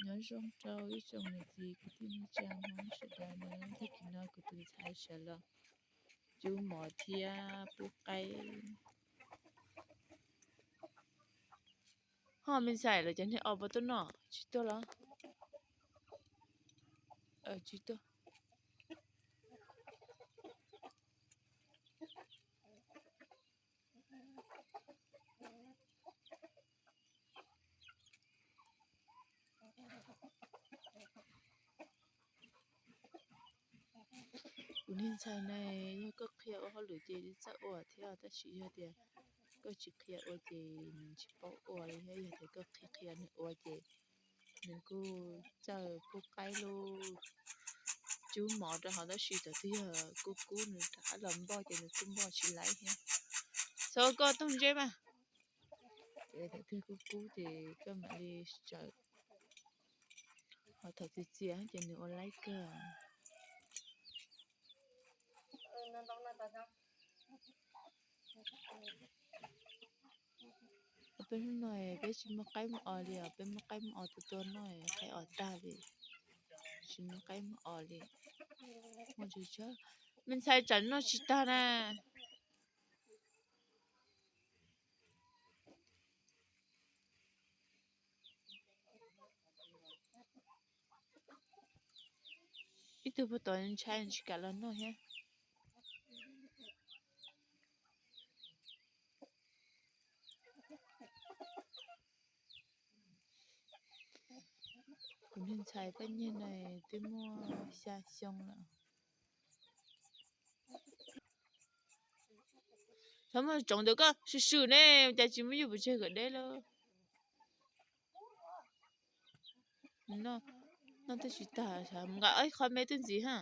Nyob zoo rau ib tsoom niam txiv kwv tij neej tsa Hmoob sawv daws na, tag kis no kuv tus ntxhais sawv los cub mov thiab pub qaib. Ho me ntxhais lawv cov niag os puas tuaj noj? Tsis tuaj los? Tsis tuaj. Kuv niag ntxhais na, yog koj qhia ua hauj lwm ces txawj ua thiab, tab sis yog tias koj tsis qhia ua ces nws tsis paub ua li thiab. Yog tias koj qhia qhia nws ua ces nws kuj txawj pub qaib lauj, cub mov rau hauv, tab sis thaum twg yog kub kub nws rov qab los npoj ces nws kuj npoj tsis laib thiab. Txhob koj toog ntseb mas. Thaum twg kub kub ces koj mam li sawv. Ho thaum txias txias ces nws ua laib kawg. Peb hnub no peb tsis muaj qaib muaj os li os, peb muaj qaib muaj os tua tua noj, qaib os tag li, tsis muaj qaib muaj os li. Muaj tsawg tsawg, me ntxhais tsam noj tsis tag na. Ib tug puag tod ntshai tsis kam los noj thiab. Kuv niag ntxhais Paj Nyiag na twb muaj xya xyoo lawm. Txhob muaj tsoov ntawm koj swm swm ne, cas tsis muaj yus pes tsawg kom deb lawm. Noj twb tsis tag, mus nqa ib qho me twb ntxiv ha.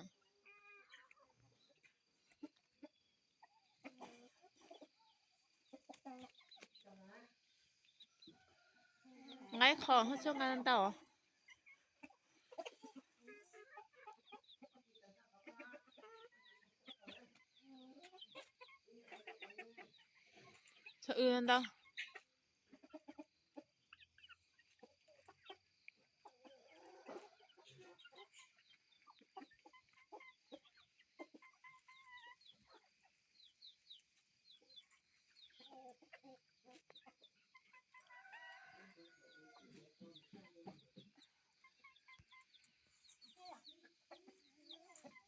Nqa ib qho, txhob nqa ntau. Txhob w ntau.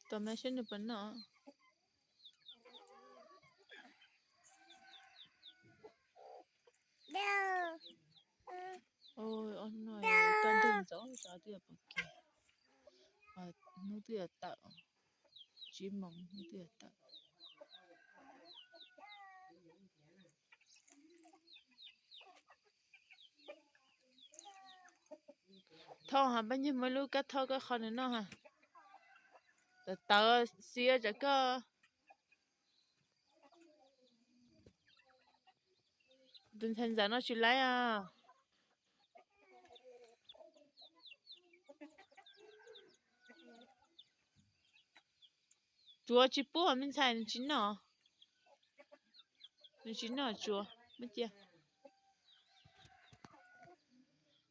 Tos mas saib nws puas noj. Ob hnub no kaj ntug ntxov, twb yuav pom kev, hnub twb yuav tawm, tsib moos hnub twb yuav tawm. Thauj ha, Paj Nyiag muaj ib lub kab thauj koj qho nws noj ha. Tawv tawv xis tsam koj. Tus ntxhais ntxawm no tsis laib os. Tsuav tsis pub me ntxhais, nws tsis noj. Nws tsis noj tsuav, muab cia.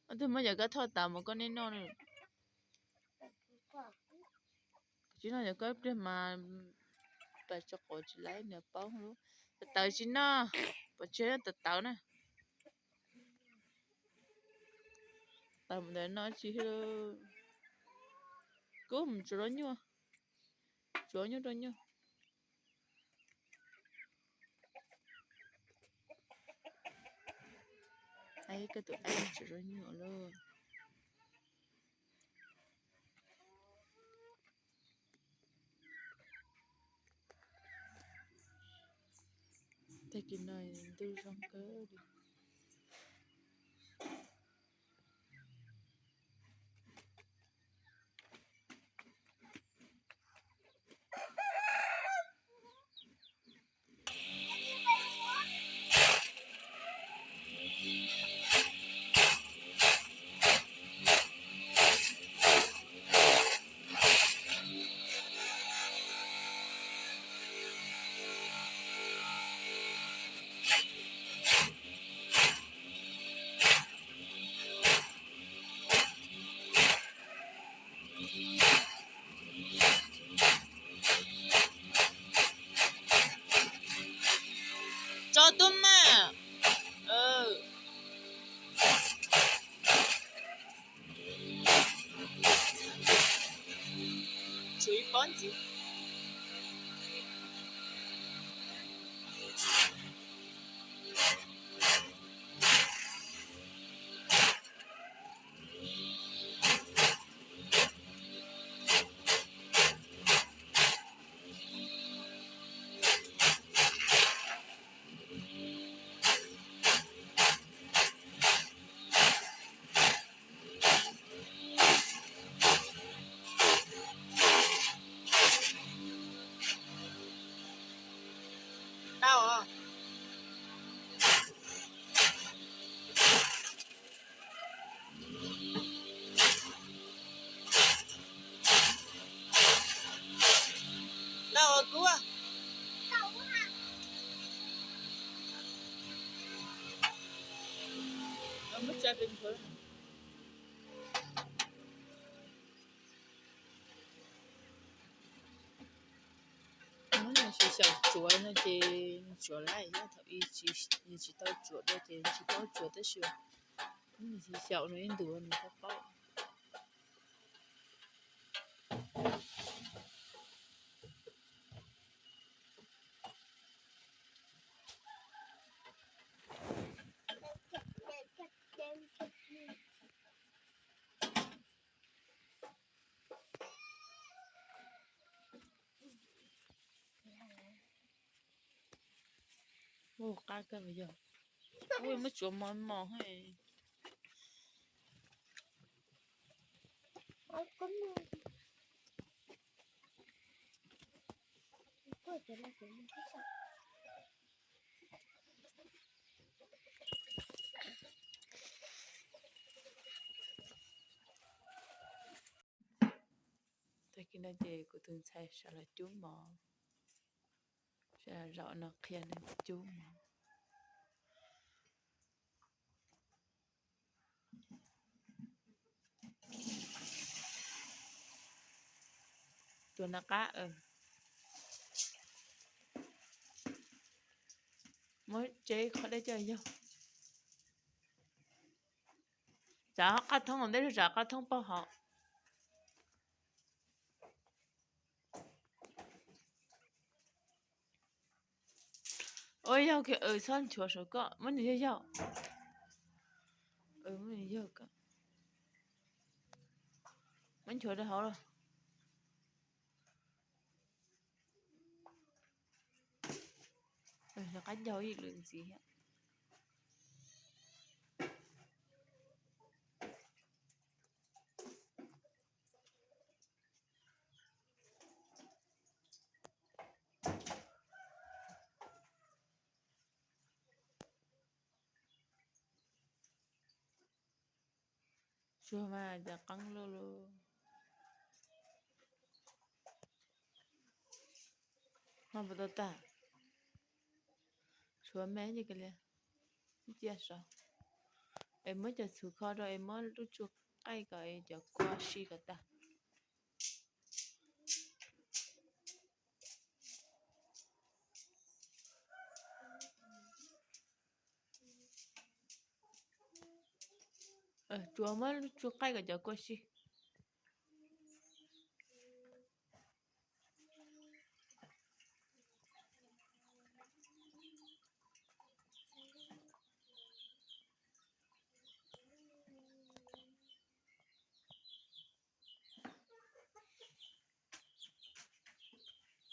Ob tug muab cov kab thauj tas mas koj niaj noj. Tsis noj cov kab pliag mas pas tso quav tsis laib, nws paub lub. Tawv tawv tsis noj, pov tseg tawv tawv na. Tawv mus ntawd noj tsis, kub mus tsuav rau nyuj, tsuav nyuj rau nyuj. Aib, koj tus aib tsuav rau nyuj lauj. Tag kis no ntuj zoo kawg li. Tso tuaj mas. Tshuav ib pob ntxiv. Tau os. Tau os, kub. Muab tsa pem nthuav. Muab nws tsis xyaum tsuav no ces nws tsuav lawm, yog thaum ub nws tsis tau tsuav dua ces tsis paub tsuav tab sis muab nws tsis xyaum no ib ntus nws paub paub. Ua qab kawg yog. Ua muab tsuav mos mos. Tag kis no ces kuv tus ntxhais sawv los cub mov, sawv los zaum no qhia nws cub mov. Tus no qab, muab tsev qhov dej coj yog. Tsav qab thoob ntej, tsav qab thoob pog hov. Ua yog, txhob nchuav saum koj, muab nws yog yog. Muab nws yog, muab nchuav rau hauv los. Nws qab ncaug ib lwm ntxiv thiab. Tsuag mas cas qeeb luaj luaj. Ho puas tau tag? Tshuav me ces kav liam, ib cia sov. Es muab cov txhuv kho rau es muab lub tsua qaij kom es cov kua si kom tag. Tsuas muab lub tsua qaij kom cov kua si.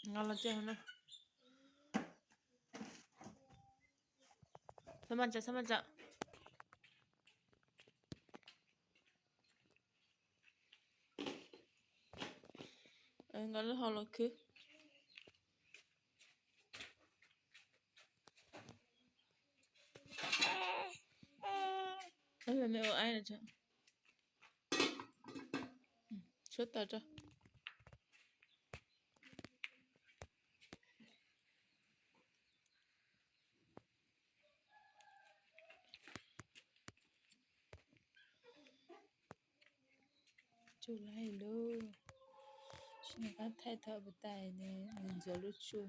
Nqa los tso na. Txhob maj tso, txhob maj tso. Nqa lub hau los khwb. Suab taws tso. Tus laij lub, tsis nco qab thaij thaum puas tas, nws ntxuav lub tsuj.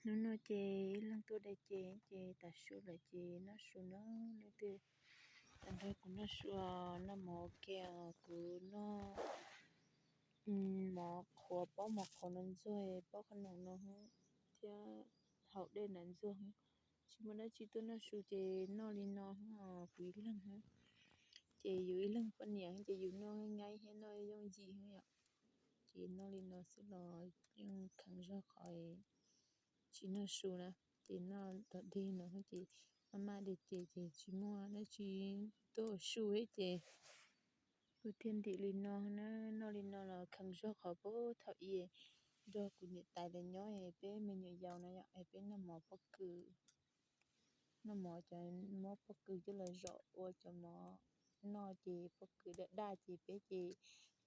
Hnub no ces ib leeg tuaj de ces, ces tav su lawm ces noj su na. Leej twg tau nrog kuv noj su, noj mov ua ke, kuv noj mov qhuav, pob mov qhuav no ntxuag pob qhob noom no thiab haus dej na ntxuag. Tsis muaj dab tsi tuaj noj su ces noj li no, kuv ib leeg. Ces yus ib leeg poj niam ces yus noj nyaib thiab noj yooj yim yom. Ces noj li no xwb los yeej kheev zog qhov tsis noj su na. Ces noj tom deg no ces maj maj de ces, ces tsis muaj dab tsi tuaj ua su thiab ces kuv thiaj ntim li no na. Noj li no los kheev zog qhov puag thaum ub nrog kuv niam tais lawv nyob, peb me nyuam yaus no yom, peb noj mov pob kws, noj mov cov, muab pob kws coj los zom ua cov mov noj ces pob kws daj daj ces peb ces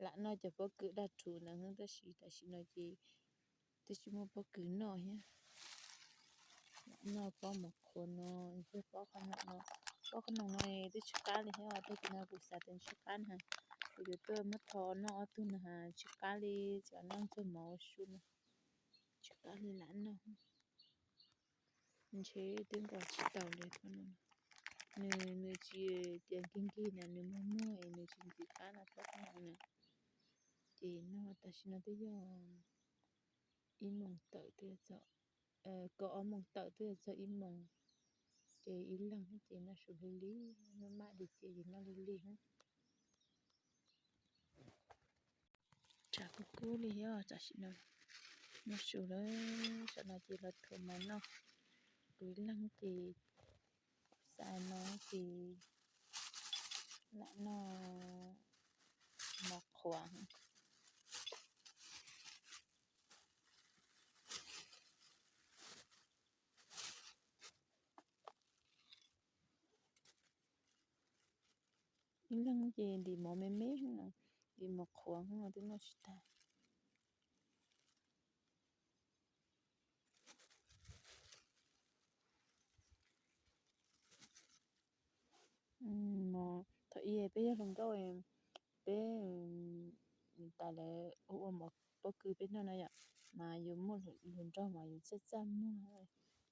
lam noj cov pob kws daj rhuv ntawd. Tab sis tam sim no ces twb tsis muaj pob kws noj thiab. Lam noj pob mov qhuav no, ntxuag pob qhob noom no. Pob qhob noom no twb tsis qab li thiab, tag kis no kuv xav tias tsis qab na, kuv yuav tuaj muab tho noj ob tug no, tsis qab li, tseem noj ntxuag mov ua su no, tsis qab li lam noj. Ntshe twb nqa tsis tau li pob no. Nws, nws tsis tias nkig nkig na, nws muag muag es nws tsis ntxim qab no pob qhob noom na. Ces no tam sim no twb yog ib moos tawm twb txog, kaum ob moos tawm twb txog ib moos. Ces ib leeg ces noj su lig lig, maj maj de ces noj lig lig. Tshav kub kub li thiab tam sim no, noj su lawm, tam sim no ces los thuav mov noj. Kuv ib leeg ces xav no ces lam noj mov qhuav. Ib leeg ces ntim mov me me, ntim mov qhuav no twb noj tsis tag. Thaum ub peb yog hluas nkauj, peb, niam tais lawv ua ua mov pob kws peb noj na yom, mas yus muaj hluas nraug mas yus txaj txaj muag,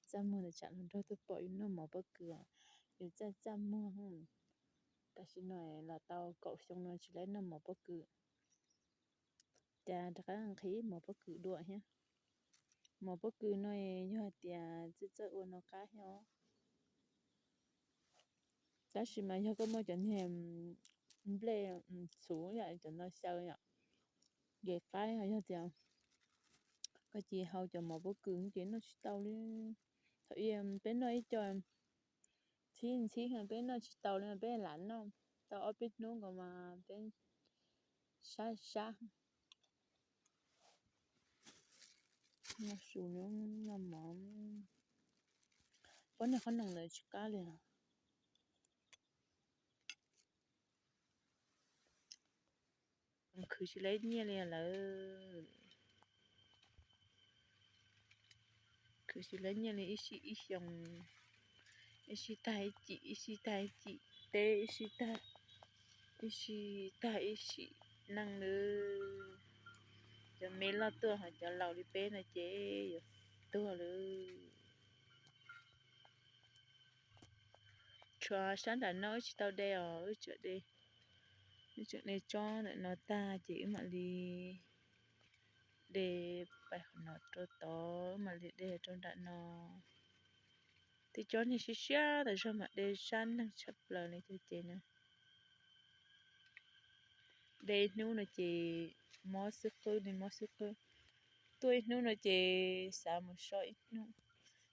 txaj muag ntawd tsam hluas nraug tuaj pom yus noj mov pob kws, yus txaj txaj muag. Tam sim no los tau kaum xyoo no tsis tau noj mov pob kws, cas rov qab nqhis mov pob kws dua thiab. Mov pob kws no yog hais tias txawj txawj ua no qab thiab os. Tab sis mas yog koj muaj cov niag nplej txhuv yom, cov no xyaw yom, ces qab. Yog tias koj tsis hau cov mov pob kws ces noj tsis tau li. Thaum ub peb noj ib co ntxhib ntxhib, peb noj tsis tau li, peb lam noj tau ob peb hnub nkaus mas peb sab sab. Noj su, noj mov, pob niag qhob noom ntawd tsis qab li os. Khwv tsis laib nyiaj li lawm. Khwv tsis laib nyiaj li, ib sij ib xyoos, ib sij tag ib cim, ib sij tag ib cim teb, ib sij tag, ib sij tag ib sim neej lawm. Cov me loj tuaj, ho cov laus li peb no ces yuav tuag lawm. Tshuav sab nram no wb tsis tau de os, wb tseem de, wb tseem de tsob ntawm no tag ces wb mam li de pais qhov no rau tod, wb mam li de rau nram no. Twb tsob niag siab siab tas zog mas de sab neeg tshaj plaws li cov ces na. De ib hnub no ces mob xwb qwb li, mob xwb qwb. Tuaj ib hnub no ces xav mus so ib hnub,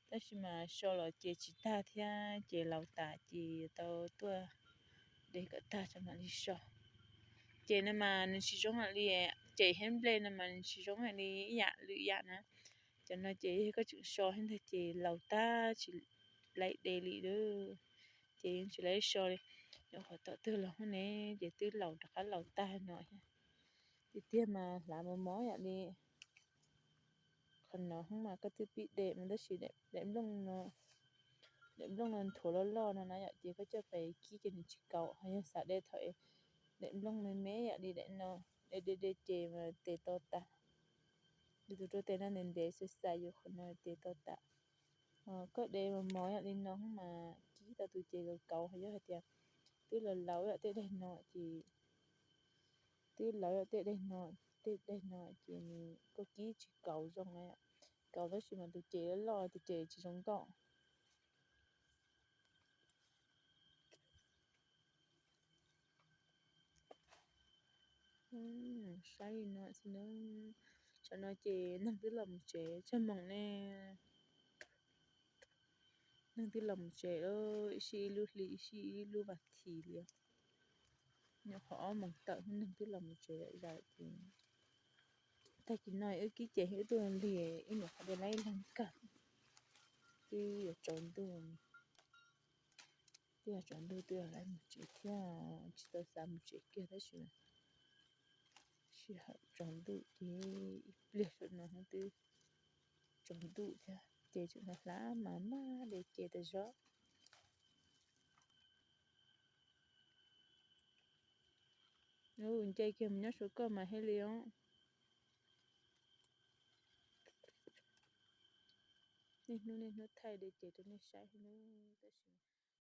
tab sis mas so los ces tsis tag thiab, ces laus tas ces tau tuaj de kom tag tso mam li so. Ces no mas nws tsis zoo hais li, cem thiab nplej no mas nws tsis zoo hais li ib yam lwm yam na. Cov no ces yog koj tseem so thiab ntag ces laus tag tsis laib de li lawm, ces yeej tsis laib so li. Nyuam qhuav tom twg los ne, ces twb laus rov qab laus tag no thiab. Tiag tiag mas hlav mos mos yam li qhov no mas koj twb pib de mas tab sis daim nplooj no, daim nplooj no nthuav loj loj no na yom, ces koj coj pais kib ces nws tsis kaus. Ho yog xav de thaum daim nplooj me me yam li daim no, de de de ces mas tes to tas. Yus tus rau tes no ntev ntev xwb xais yus qhov no tes to tas. Koj de mos mos yam li no mas kib tau tus ces kauv kauv, yog hais tias twb laus laus yam tej daim no ces, twb laus yam tej daim no, tej daim no ces koj kib tsis kauv zoo, kauv tab sis mas tus ces loj loj tus ces tsis zoo nkauj. Saib li no xwb na. Tsam no ces neeg twb los mus tsev tsawg moos ne. Neeg twb los mus tsev lawm, ib sij ib lub hli ib sij ib lub vas thiv li. Nyuam qhuav ob moos tawm neeg twb los mus tsev lawm ces, tag kis no wb kib ces wb tuaj lig ib nyuam qhuav de laib leeg kawg. Twb yuav tsaus ntuj, twb yuav tsaus ntuj twb yuav laib mus tsev thiab, tsis tau xav mus tsev kiag tab sis sij hawm tsaus ntuj ces ib pliag saum no twb tsaus ntuj thiab ces tseem hlab mas maj de ces tas zog. Nce kiag mus nyob saum koj mas thiaj li os. Niaj hnub niaj hnub thaij de ces rau nej saib xwb.